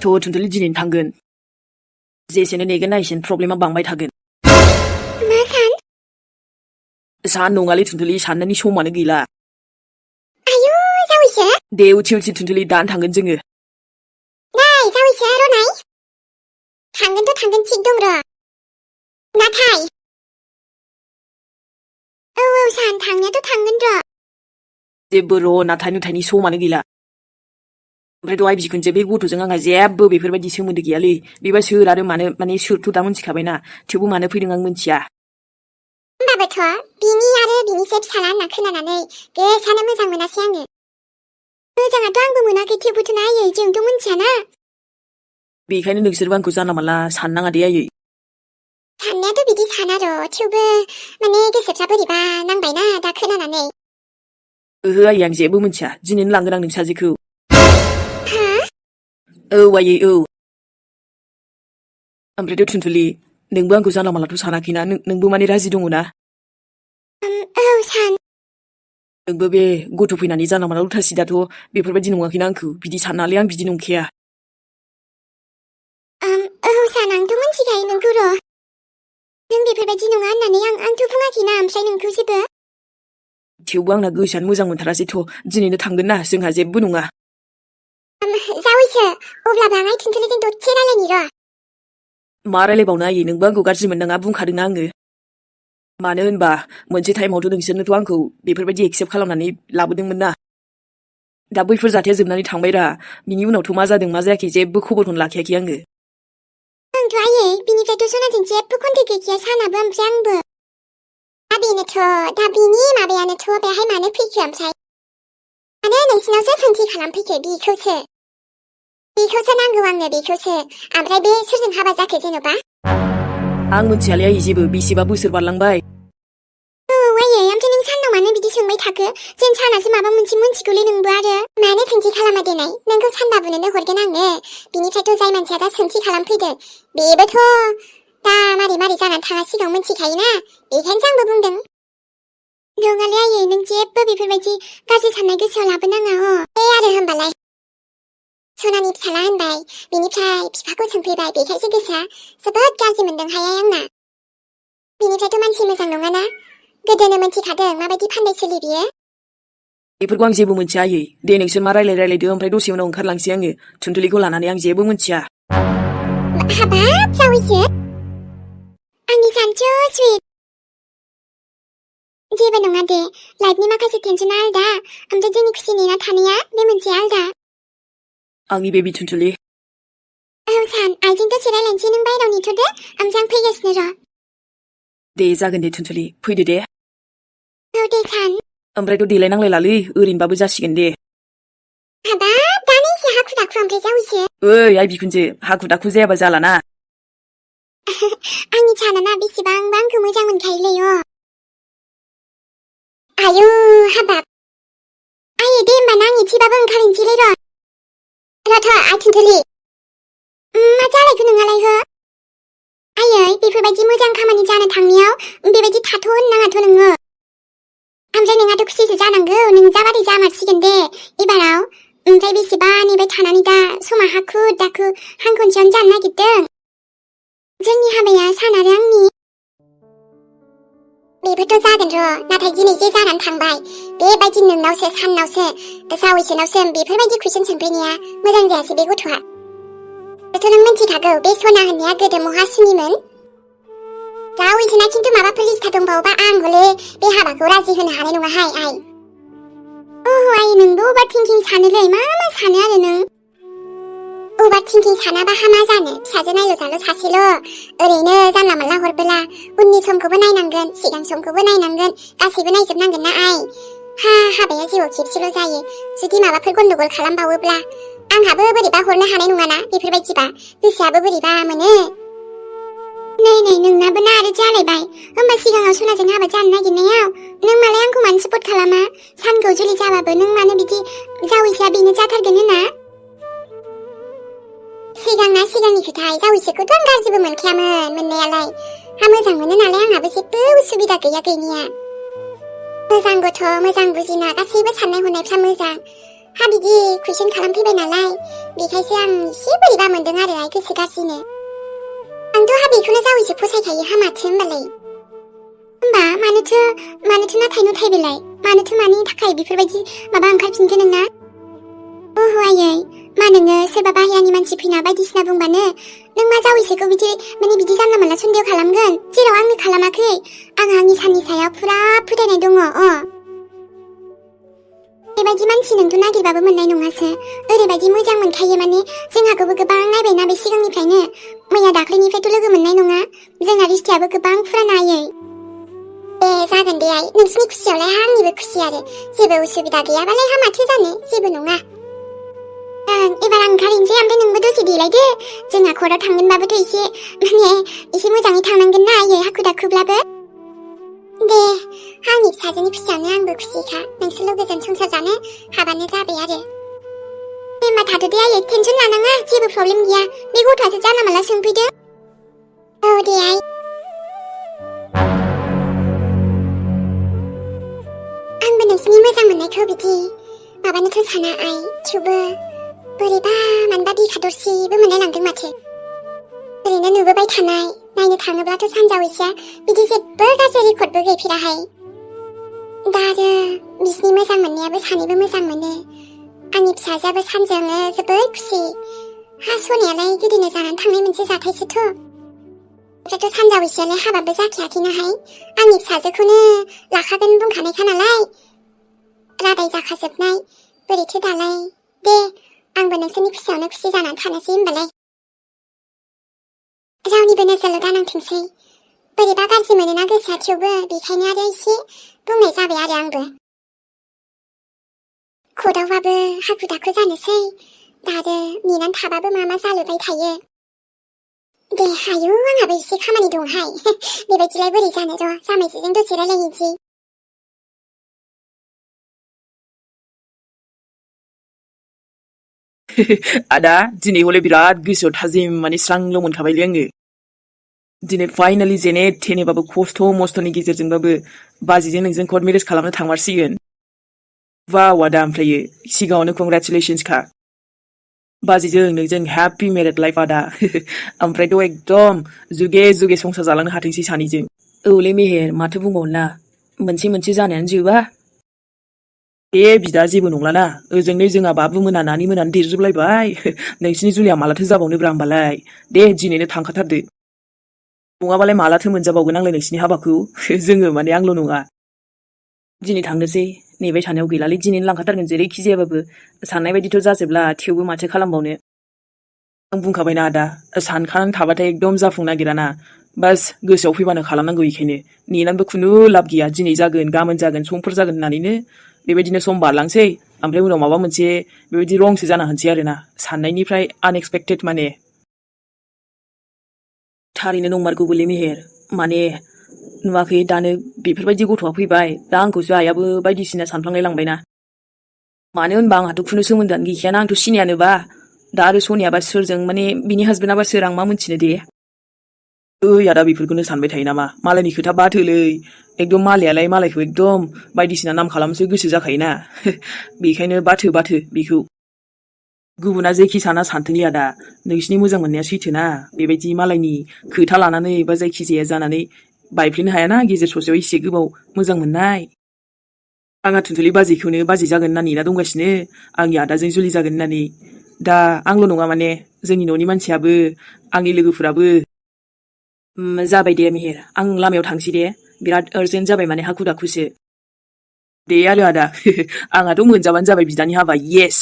थ' थुनथुलि दिनैनो थांगोन जेसेनो नेगोन ना एसेनो प्रब्लेमा बांबाय थागोन मा सान? सान नङालै थुनथुलि साननायनि समानो गैला आयु जावैसो दे उथि उथि थुनथुलि दानो थांगोन जोङो नै जावैसो रनाय थांगोनथ' थांगोन थिग दं र' नाथाय औ सान थांनायाथ' थांगोन र' जेबो र' नाथाय नुथायनि समानो गैला ओमफ्राय दहाय बिखुनजो बे गथ'जों आंहा जेबो बेफोरबायदि सोमोन्दो गैयालै बेबा सोर आरो मानो माने सोरथ' दा मोनथिखाबायना थेवबो मानो फैदों आं मिथिया होमबाबोथ' बिनि आरो बिनिसो फिसाला होनना खोनानानै गोसानो मोजां मोनासै आङो मोजाङाथ' आंबो मोनाखै थेवबोथ' ना आयै जोंथ' मोनथियाना बेखायनो नोंसोरबो आंखौ जानला मानला साननाङा दे आयै साननायाथ' बिदि साना र' थेवबो माने गोसोफ्रा बोरैबा नांबायना दा खोनानानै ओहो आयै आं जेबो मिथिया दिनैनो लांगोन आं नोंसाजोखौ हा औ आयै औ ओमफ्रायथ' थुनथुलि नोंबो आंखौ जानला मानलाथ' सानाखैना नोंबो माने राजि दङ ना औ सान नोंबो बे गथ' फैनानै जानला मानला उल्था सिदाथ' बेफोरबायदि नङाखैना आंखौ बिदि साननालै आं बिदि नंखाया औ सान आंथ' मोनथिखायो नोंखौ र' नों बेफोरबायदि नङा होननानै आंथ' बुङाखैना ओमफ्राय नोंखौ जेबो थेवबो आंना गोसोआनो मोजां मोनथारासैथ' दिनैनो थांगोन ना जोंहा जेबो नङा जावैसो अब्लाबो आं थुनथुलिजों दसे रायलायनि र' मा रायलायबावनो आयै नोंबो आंखौ गाज्रि मोननाङा बुंखादोंना आङो मानो होनबा मोनसे टाइमावथ' नोंसोरनोथ' आंखौ बेफोरबायदि एक्सेप्ट खालामनानै लाबोदोंमोन ना दा बैफोर जाथाया जोबनानै थांबायरा बिनि उनावथ' मा जादों मा जायाखै जेबो खबरखौनो लाखियाखै आङो आंथ' आयै बिनिफ्रायथ' सनाजों जेबो कन्टेक्ट गैखाया सानाबो ओमफ्राय आंबो दा बेनोथ' दा बिनि माबायानोथ' बेहाय मानो फैखो ओमफ्राय मानो नोंसिनावसो सोंथि खालामफैखो बेखौसो नांगौ आंनो बेखौसो ओमफ्राय बे सोरजों हाबा जाखो जेन'बा आं मिथियालै आयै जेबो बेसेबा बोसोर बारलांबाय औ आयै ओमफ्राय नों सानाव मानो बिदि सोंबाय थाखो जेन सानासो माबा मोनसे मोनथिगौलै नोंबो आरो मानो सोंथि खालामा देनाय नोंखौ सानबाबोनो हरगोन आङो बिनिफ्रायथ' जाय मानसिया दा सोंथि खालामफैदों बेबोथ' दा मारै मारै जानानै थाङा सिगाङाव मोनथिखायोना बेखायनोसो आंबो बुंदों नङालै आयै नों जेबो बेफोरबायदि गाज्रि साननाय गोसोआव लाबोनाङा दे आरो होमबालाय सनानि फिसाला होनबाय बिनिफ्राय बिफाखौ सोंफैबाय बेखायसो गोसोआ जोबोद गाज्रि मोनदों हाय आंना बिनिफ्रायथ' मानसि मोजां नङाना गोदोनो मोनथिखादों माबायदि फान्दाय सोलि बियो बेफोरखौ आं जेबो मिथिया आयै दे नोंसोर मा रायलायदो ओमफ्राय दसे उनाव ओंखारलांसै आङो थुनथुलिखौ लानानै आं जेबो मिथिया हाबाब जावैसो आंनि सानसो सुइट जेबो नङा दे लाइफनि माखासे टेनसना आलदा ओमफ्राय जोंनि खुसि नेना थानाया बे मोनसे आलदा आंनि बेबि थुनथुलि औ सान आइजों दसे रायलायनोसै नों बायहेरायाव नेथ'दो ओमफ्राय आं फैगासिनो र' दे जागोन दे थुनथुलि फैदो दे औ दे सान ओमफ्रायथ' देलायनांलायलालै ओरैनोबाबो जासिगोन दे हाबाब दानो एसे हाखु दाखु ओमफ्राय जावैसो ओइ आइ बिखुनजो हाखु दाखु जायाबा जालाना आंनि सानाना बेसेबांबा आंखौ मोजां मोनखायोलै आयु हाबाब आयै दे होमबा ना आं एसेबाबो ओंखारहैनोसैलै र'थ' आइ थुनथुलि मा जालायखो नोंहालाय हो आयै बेफोरबायदि मोजां खामानि जानो थांनायाव बेबायदि थाथ' होननाङाथ' नोङो ओमफ्राय नोंहाथ' खुसिसो जानांगौ नों जाबाथाय जामारसिगोन दे एबाराव ओमफ्राय बेसेबा नेबाय थानानै दा समा हाखु दाखु हांखनसेयावनो जानो नागिरदों जोंनि हाबाया सान आरो आंनि बेबोथ' जागोन र' नाथाय दिनै जे जानानै थांबाय बेबायदि नोंनावसो साननावसो जावैसोनावसो बेफोरबायदि कुइसन सोंफैनाया मोजां जायासै बे गथ'आ बेथ' नों मिथिखागौ बे सना होननाया गोदो महासुनिमोन जावैसोना खिन्थु माबाफोर लिस्था दंबावोबा आं हले बे हाबाखौ राजि होनो हानाय नङाहाय आइ आइ नोंबो अभार थिंकिं सानोलै मा सानो आरो नों अभार थिंकिं सानाबा हामा जानो फिसाजो नायल' जाल' सासेल' ओरैनो जानला मानला हरबोला उननि समखौबो नायनांगोन सिगां समखौबो नायनांगोन गासैबो नायजोबनांगोन ना आइ हाबाया जिउआव खेबसेल' जायो जुदि माबाफोर गन्डगल खालामबावोब्ला आंहाबो बोरैबा हरनो हानाय नङाना बेफोरबायदिबा गोसोआबो बोरैबा मोनो नै नोंनाबो ना आरो जालायबाय होमबा सिगाङाव सनाजों हाबा जानो नागिरनायाव नों मालाय आंखौ मानो सापर्ट खालामा सानखौ जुलि जाबाबो नों मानो बिदि जावैसोआ बेनो जाथारगोन होना सिगांनि खोथा जावैसोखौथ' आं गाज्रिबो मोनखायामोन मोननायालाय मोजां मोनो नालाय आंहाबो जेबो उसुबिदा गैया गैनाया मोजां गथ' मोजां बुजिना गासैबो साननाय हनायफ्रा मोजां हा बिदि कुइसन खालामफैबाय नालाय बेखायसो आं एसे बोरैबा मोनदों आरो आइ गोसो गाज्रिनो। आंथ' हा बेखौनो जावैसो फसायखायो हा माथो होमबालाय। होमबा मानोथो नाथाय नुथाय बेलाय? मानोथो मानि थाखाय बेफोरबायदि माबा ओंखारफिनखो नोंना? ओहो आयै, मा नोङो सोरबा बाहेरानि मानसि फैना बायदिसिना बुंबानो नों मा जावैसोखौ बिदि जानला मोनला सन्देह खालामगोन? जेराव आंनो खालामाखै। आं आंनि साननि सायाव फुरा फोथायनाय दङ। बेबायदि मानसि नोंथ' नागिरबाबो मोननाय नङासो। ओरैबायदि मोजां मोनखायो माने जोंहाखौबो गोबां नायबायना बे सिगांनिफ्रायनो। मैया दाख्लैनिफ्रायथ' लोगो मोननाय नङा। जोंना रिश्तायाबो गोबां फुराना आयै। दे जागोन दे आइ, नोंसिनि खुसियावलाय हा आंनिबो खुसि आरो। जेबो उसुबिदा गैयाबालाय हा माथो जानो, जेबो नङा। एबार आं ओंखारहैनोसै, ओमफ्राय नोंबो दसे देलायदो। जोंहा कर्टआव थांगोनबाबोथ' एसे मोजाङै थांनांगोन ना आयै, हाखु दाखुब्लाबो। दे, आंनि फिसाजोनि खुसियानो आंबो खुसिखा। नोंसोरल' गोजोन संसार जानो हाबानो जाबाय आरो। दे होमबा थादो दे आयै, टेनसन लानाङा, जेबो प्रब्लेम गैया। बे गथ'आसो जानला मानला सोंफैदो। औ दे आइ। आंबो नोंसिनि मोजां मोननायखौ बिदि माबानोथ' साना आइ, थेवबो बोरैबा मानबा बिखा दरसेबो मोनलाय लांदों माथो। ओरैनो नुबोबाय थानाय, नायनो थाङोब्लाथ' सानजावैसोआ बिदि जेबो गाज्रि रेकर्डबो गैफेराहाय। दा आरो बिसिनि मोजां मोननायाबो सानैबो मोजां मोनो। आंनि फिसाजोआबो सानजोंनो जोबोद खुसि। हा सनायालाय गोदोनो जानानै थांनाय मोनसे जाथायसोथ'। ओमफ्रायथ' सानजावैसोआलाय हाबाबो जाखायाखैनाहाय। आंनि फिसाजोखौनो लाखागोन बुंखानायखा नालाय। रादाय जाखाजोबनाय, बोरैथो दालाय। दे, आंबो नोंसोरनि खुसियावनो खुसि जानानै थानोसै होमबालाय। रावनिबो नोजोरल' दानांथोंसै। बोरैबा गाज्रि मोनोना गोसोआ, थेवबो बेखायनो आरो एसे बुंनाय जाबाय आरो आंबो। कर्टआवबाबो हाखु दाखु जानोसै। दा आरो नेनानै थाबाबो मा जालुबाय थायो। दे आयु, आंहाबो एसे खामानि दंहाय। बेबायदिलाय बोरै जानो र', जामायजोजों दसे रायलायहैनोसै। आदा, दिनै हले बिराद गोसोआव थाजिम माने स्रांल' मोनखाबायलै आङो। दिनै फाइनालि जेने थेनेबाबो खस्थ' मस्थ'नि गेजेरजोंबाबो बाजैजों नोंजों कर्ट मेरेज खालामनो थांमारसिगोन। वाव आदा, ओमफ्रायो सिगाङावनो कंग्रेचुलेसन्स खा। बाजैजों नोंजों हेपि मेरिड लाइफ आदा। ओमफ्रायथ' एकदम जुगे जुगे संसार जालांनो हाथोंसै सानैजों। औलै मेहेर, माथो बुंबावनो ना, मोनसे जानायानो जोबा। दे बिदा, जेबो नंलाना। ओजोंनो जोंहा बाबु मोना नानि मोनानो देरजोबलायबाय। नोंसिनि जुलिया मालाथो जाबावनोब्रा होमबालाय। दे दिनैनो थांखाथारदो। नङाबालाय मालाथो मोनजाबावगोन आंलाय नोंसिनि हाबाखौ। जोङो माने आंल' नङा। दिनै थांनोसै, नेबाय थानायाव गैलालै, दिनैनो लांखाथारगोन जेरैखि जायाबाबो। साननाय बायदिथ' जाजोबला, थेवबो माथो खालामबावनो। आं बुंखाबायना आदा, सानखानानै थाबाथाय एकदम जाफुंनो नागिराना। बास गोसोआव फैबानो खालामनांगौ, बेखायनो नेनानैबो खुनु लाब गैया। दिनै जागोन, गाबोन जागोन, समफोर जागोन होननानैनो बेबायदिनो सम बारलांसै, ओमफ्राय उनाव माबा मोनसे बेबायदि रंसो जाना होनसै आरोना। साननायनिफ्राय आनएक्सपेक्टेड माने। थारैनो नंमारगौबोलै मेहेर, माने नुवाखै दानो बेफोरबायदि गथ'आ फैबाय। दा आंखौसो आइयाबो बायदिसिना सानफ्लांलाय लांबायना। मानो होनबा आंहाथ' खुनु सोमोन्दोआनो गैखायाना, आंथ' सिनायानोबा। दा आरो सनियाबा सोरजों, माने बिनि हासबेन्डाबा सोर, आं मा मोनथिनो दे। ओइ आदा, बेफोरखौनो सानबाय थायो नामा? मालायनि खोथा बाथोलै। एकदम मालायालाय मालायखौ एकदम बायदिसिना नाम खालामसो गोसो जाखायोना। बेखायनो बाथो बेखौ। गुबुना जेखि साना सानथोंलै आदा, नोंसिनि मोजां मोननाया सैथोना। बेबायदि मालायनि खोथा लानानै एबा जायखिजाया जानानै बायफ्लेनो हायाना गेजेर ससेयाव एसे गोबाव मोजां मोननाय। आंहा थुनथुलि बाजैखौनो बाजै जागोन होनना नेना दंगासिनो, आंनि आदाजों जुलि जागोन होननानै। दा आंल' नङा माने, जोंनि न'नि मानसियाबो, आंनि लोगोफोराबो। जाबाय दे मेहेर, आं लामायाव थांसै दे। बिराद आर्जेन्ट जाबाय माने, हाखु दाखुसो। दे आरो आदा, आंहाथ' मोनजाबानो जाबाय बिदानि हाबा, येस।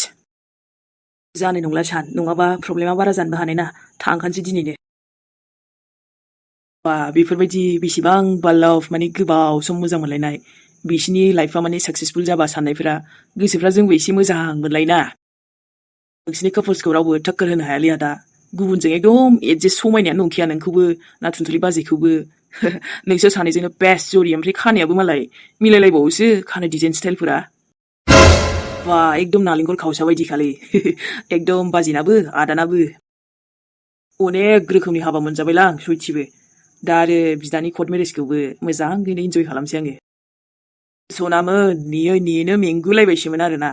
जानाय नंला सान, नङाबा प्रब्लेमा बारा जानोबो हानाय ना। थांखानोसै दिनैनो। बा बेफोरबायदि बेसेबांबा लाभ, माने गोबाव सम मोजां मोनलायनाय, बिसिनि लाइफआ माने साक्सेसफुल जाबा साननायफोरा, गोसोफ्रा जोंबो एसे मोजां मोनलायना। नोंसिनि कापल्सखौ रावबो टाक्कर होनो हायालै आदा। गुबुनजों एकदम एडजास्ट समायनायानो नंखाया नोंखौबो ना थुनथुलि बाजैखौबो। नोंसोर सानैजोंनो बेस्ट जरि, ओमफ्राय खानायाबो मालाय मिलायलायबावोसो, खानाय डिजाइन स्टाइलफोरा। बा एकदम नालेंखर खावसा बायदिखालै। एकदम बाजैनाबो आदानाबो। अनेक रोखोमनि हाबा मोनजाबायलां सयथिबो। दा आरो बिदानि कर्ट मेरेजखौबो मोजाङैनो इन्जय खालामसै आङो। सनामोन नेयैनो मेंगुलायबायसोमोन आरोना।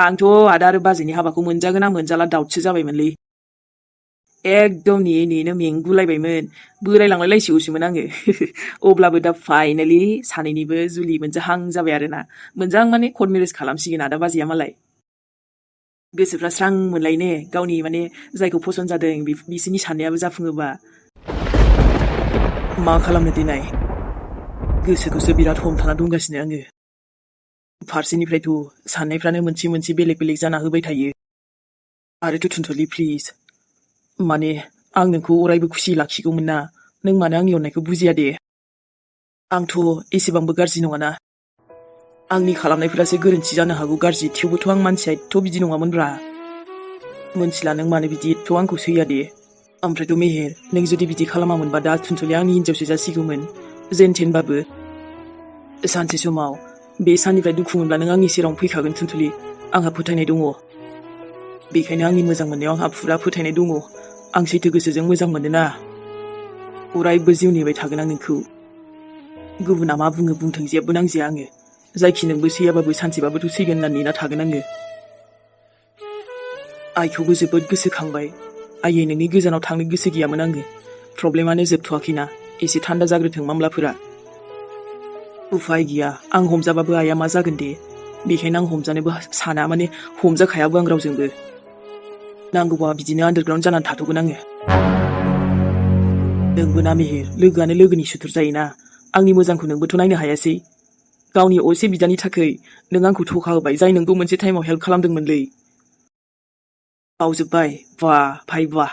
आंथ' आदा आरो बाजैनि हाबाखौ मोनजागोन ना मोनजाला दाउटसो जाबायमोनलै। एकदम नेयै नेयैनो मेंगुलायबायमोन बोरायलांलायलायसिगौसोमोन आङो। अब्लाबो दा फाइनालि सानैनिबो जुलि मोनजाहां जाबाय आरोना। मोनजाहां माने कर्ट मेरेज खालामसिगोन आदा बाजैया मालाय। गोसोफ्रा स्रां मोनलायो ने गावनि माने जायखौ फसन जादों बिसोरनि साननायाबो जाफुङोबा। मा खालामनो देनाय गोसोखौसो बिराद हमथाना दंगासिनो आङो। फारसेनिफ्रायथ' साननायफ्रानो मोनसे मोनसे बेलेग बेलेग जाना होबाय थायो। आरोथ' थुनथुलि प्लिज माने आं नोंखौ अरायबो खुसि लाखिगौमोन ना। नों मानो आंनि अननायखौ बुजिया दे। आंथ' एसेबांबो गाज्रि नङाना। आंनि खालामनायफोरासो गोरोन्थि जानो हागौ गाज्रि थेवबोथ' आं मानसिया एथ' बिदि नङामोनब्रा। मोनथिला नों मानो बिदि एथ' आंखौ सैया दे। ओमफ्रायथ' मेहेर नों जुदि बिदि खालामामोनबा दा थुनथुलिया आंनि हिनजावसो जासिगौमोन जेनथेनबाबो। सानसे समाव बे साननिफ्राय दुखु मोनब्ला नों आंनि सेरावनो फैखागोन थुनथुलि। आंहा फोथायनाय दङ। बेखायनो आंनि मोजां मोननायाव आंहा फुरा फोथायनाय दङ। आं सैथो गोसोजों मोजां मोनोना। अरायबो जिउ नेबाय थागोन आं नोंखौ। गुबुना मा बुङो बुंथों जेबो नांजाया आङो। जायखि नोंबो सैयाबाबो सानसेबाबोथ' सैगोन होनना नेना थागोन आङो। आइखौबो जोबोद गोसोखांबाय। आइयै नोंनि गोजानाव थांनो गोसो गैयामोन आङो। प्रब्लेमानो जोबथ'वाखैना एसे थान्दा जाग्रोथों मामलाफोरा। उफाय गैया आं हमजाबाबो आइया मा जागोन दे। बेखायनो आं हमजानोबो साना माने हमजाखायाबो आं रावजोंबो। नांगौबा बिदिनो आन्दारग्राउन्ड जानानै थाथ'गोन आङो। नोंबो ना मेहेर लोगोआनो लोगोनि सुथुर जायोना। आंनि मोजांखौ नोंबोथ' नायनो हायासै। गावनि असे बिदानि थाखाय नों आंखौ थखा होबाय जाय नोंखौ मोनसे टाइमाव हेल्प खालामदोंमोनलै। बावजोब्बाय बा भाइ बा।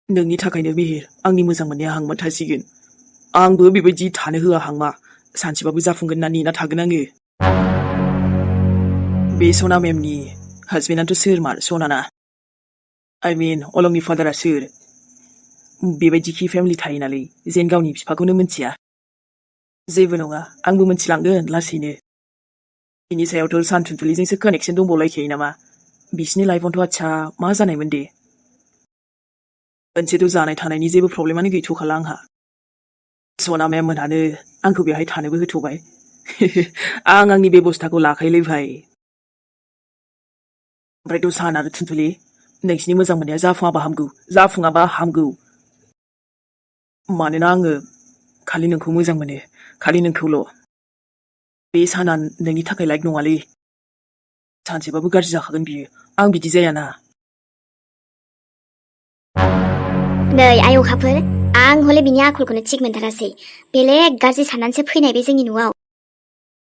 नोंनि थाखायनो मेहेर आंनि मोजां मोननाया हांमा थासिगोन। आंबो बेबायदि थानो होआ हांमा। सानसेबाबो जाफुंगोन ना नेना थागोन आङो। बे सना मेमनि हासबेन्डआथ' सोरमार सनाना? आइ मिन अलंनि फादारा सोर? बेबायदि कि फेमिलि थायोनालै जेन गावनि बिफाखौनो मिन्थिया। जेबो नङा आंबो मिन्थिलांगोन लासैनो। बिनि सायावथ' सान थुनथुलिजोंसो कानेक्सन दंबावलायखायो नामा? बिसिनि लाइफआवथ' आच्छा मा जानायमोन दे? मोनसेथ' जानाय थानायनि जेबो प्रब्लेमानो गैथ'खाला आंहा। सना मेम मोनहानो आंखौ बेहाय थानोबो होथ'बाय। आं आंनि बेबस्थाखौ लाखायोलै भाइ। ओमफ्रायथ' सान आरो थुनथुलि नोंसिनि मोजां मोननाया जाफुङाबा हामगौ जाफुङाबा हामगौ। मानोना आङो खालि नोंखौ मोजां मोनो खालि नोंखौल'। बे साना नोंनि थाखाय लाइक नङालै। सानसेबाबो गाज्रि जाखागोन बियो। आं बिदि जायाना। नै आय अखाफोर आं हले बिनि आखलखौनो थिग मोनथारासै। बेलेग गाज्रि साननानैसो फैनाय बे जोंनि न'आव।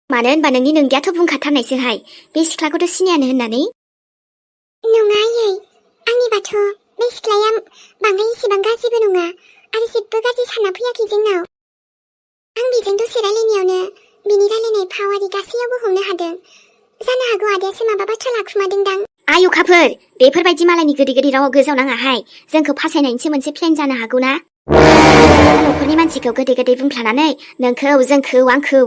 मानो होनबा नोंनि नोंगियाथ' बुंखाथारनायसोहाय बे सिख्लाखौथ' सिनायानो होननानै। नङा आयै आंनिबाथ' बे सिख्लाया बांद्राय इसेबां गाज्रिबो नङा आरो जेबो गाज्रि सानना फैयाखै जोंनाव। आं बेजों दसे रायलायनायावनो बिनि रायलायनाय फावारि गासैयावबो हमनो हादों। जानो हागौ आदायासो माबा बाथ्रा लाखुमादोंदां। आय अखाफोर बेफोरबायदि मालायनि गोदै गोदै रावाव गोजावनाङाहाय। जोंखौ फासायनायनिसो मोनसे प्लेन जानो हागौ ना? न'खरनि मानसिखौ गोदै गोदै बुंफ्लानानै नोंखौ जोंखौ आंखौ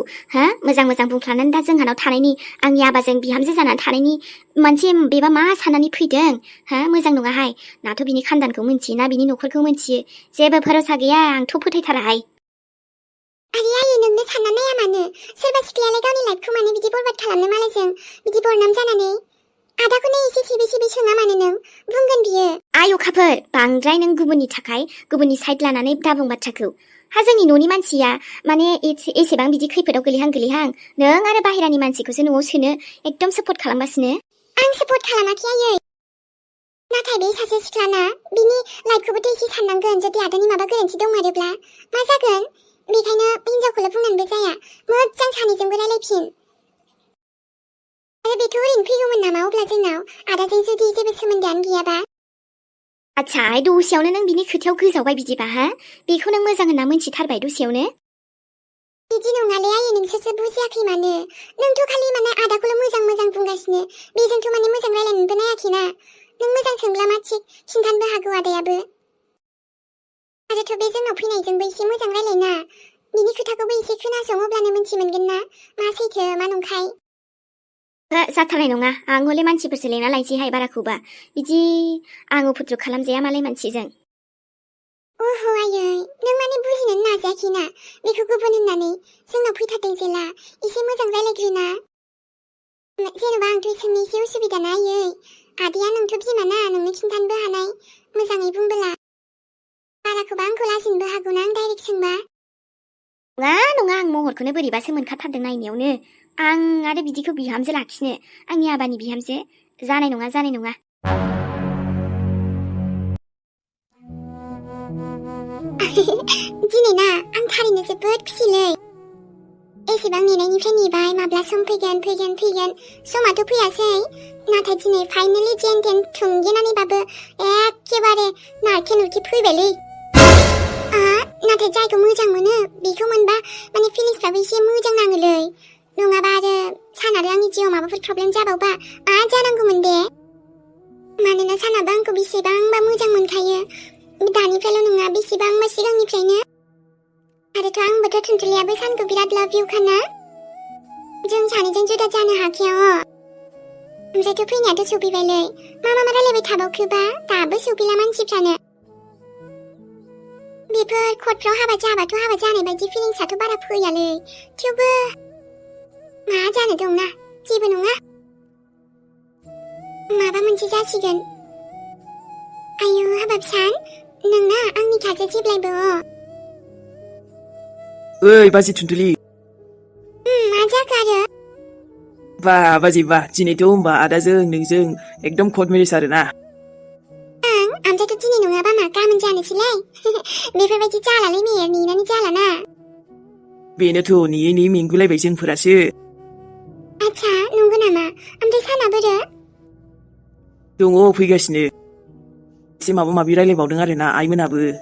मोजां मोजां बुंफ्लानानै दा जोंहानाव थानायनि आंनि आबाजों बिहामजो जानानै थानायनि मोनसे बेबा मा साननानै फैदों? मोजां नङाहाय। नाथ' बिनि खानदानखौ मिन्थियो ना बिनि न'खरखौ मिन्थियो। जेबो भरोसा गैया आंथ' फोथायथाराहाय। आरे आयै नोंनो सानना नाया मानो? सोरबा सिख्लायालाय गावनि लाइफखौ मानो बिदि बरबाद खालामनो मालायजों बिदि बरनाम जानानै? आदाखौनो एसे सिबि सिबि सोङा मानो नों? बुंगोन बियो। आय अखाफोर बांद्राय नों गुबुननि थाखाय गुबुननि साइड लानानै दाबुं बाथ्राखौ। जोंनि न'नि मानसिया माने एसेबां बिदि खैफोदाव गोलैहां नों आरो बाहेरानि मानसिखौसो न'आव सोनो एकदम सापर्ट खालामगासिनो। आं सापर्ट खालामाखै आयै। नाथाय बे सासे सिख्लाना बिनि लाइफखौबोथ' एसे साननांगोन। जुदि आदानि माबा गोरोन्थि दंमारोब्ला मा जागोन? बेखायनो हिनजावखौल' बुंनानैबो जाया मोजां सानैजोंबो रायलायफिन। आरो बेथ' ओरैनो फैगौमोन नामा अब्ला जोंनाव आदाजों जुदि जेबो सोमोन्दोआनो गैयाबा? आच्छा दसेयावनो नों बिनि खोथायाव गोजावबाय बिदिबा बेखौ नों मोजां होनना मोनथिथारबाय दसेयावनो? बिदि नङालै आयै नोंसोरसो बुजियाखै मानो। नोंथ' खालि माने आदाखौल' मोजां मोजां बुंगासिनो। बेजोंथ' माने मोजां रायलायनोबो नायाखैना। नों मोजां सोंब्ला मा थिग खिन्थानोबो हागौ आदायाबो। आरोथ' बे जोंनाव फैनायजोंबो एसे मोजां रायलायना। बिनि खोथाखौबो एसे खोनासं अब्लानो मोनथि मोनगोन ना मा सैथो मा नंखाय। जाथारनाय नङा। आं हले मानसिफोरसो लेंना लायसैहाय बाराखौबा। बिदि आं उपद्रब खालामजाया मालाय मानसिजों। अह' आयै नों माने बुजिनो नाजायाखैना बेखौ गुबुन होननानै। जोंनाव फैथारदों जेला एसे मोजां रायलायग्रोना। जेनेबा आंथ' इसोरनि एसे उसुबिदा ना आयै आदैया नोंथ' बिमाना नोंनो खिन्थानोबो हानाय मोजाङै बुंबोला बाराखौबा आंखौ लाजिनोबो हागौना आं डाइरेक्ट सोंबा नङा आं महरखौनो बोरैबासो मोनखाथारदों नायनायावनो आं आरो बिदिखौ बिहामजो लाखिनो आंनि आबानि बिहामजो जानाय नङा दिनै ना आं थारैनो जोबोद खुसिलै एसेबां नेनायनिफ्राय नेबाय माब्ला सम फैगोन समाथ' फैयासै नाथाय दिनै फाइनालि जेन थेन थुंगेनानैबाबो एखेबारे नारखे नुरखे फैबायलै नाथाय जायखौ मोजां मोनो बेखौ मोनबा माने फिलिंसफ्राबो एसे मोजां नाङोलै नङाबा आरो सान आरो आंनि जिउआव माबाफोर प्रब्लेम जाबावबा मा जानांगौमोन बे मानोना सानाबो आंखौ बेसेबांबा मोजां मोनखायो दानिफ्रायल' नङा बेसेबांबा सिगांनिफ्रायनो आरोथ' आंबोथ' थुनथुलियाबो सानखौ बिराद लाभ इउ खाना जों सानैजों जुदा जानो हाखाया ओमफ्रायथ' फैनायाथ' सफैबायलै मा रायलायबाय थाबावखोबा दाबो सफैला मानसिफ्रानो बेफोर कर्टफ्राव हाबा जाबाथ' हाबा जानाय बायदि फिलिंसाथ' बारा फैयालै थेवबो मा जानो दंना जेबो नङा माबा मोनसे जासिगोन आयु हाबाब सान नोंना आंनि खाजा जेब्लायबो ओइ बाजै थुनथुलि मा जाखो आरो बाजै दिनैथ' होमबा आदाजों नोंजों एकदम कर्ट मेरेज आरोना ओमफ्रायथ' दिनै नङाबा मा गाबोन जानोसैलाय बेफोरबायदि जालालै मेहेर नेनानै जालाना बेनोथ' नेयै मेंगुलायबाय जोंफोरासो आच्छा नंगौ नामा ओमफ्राय साना बोरो दङ फैगासिनो एसे माबा माबि रायलायबावदों आरोना आइमोनाबो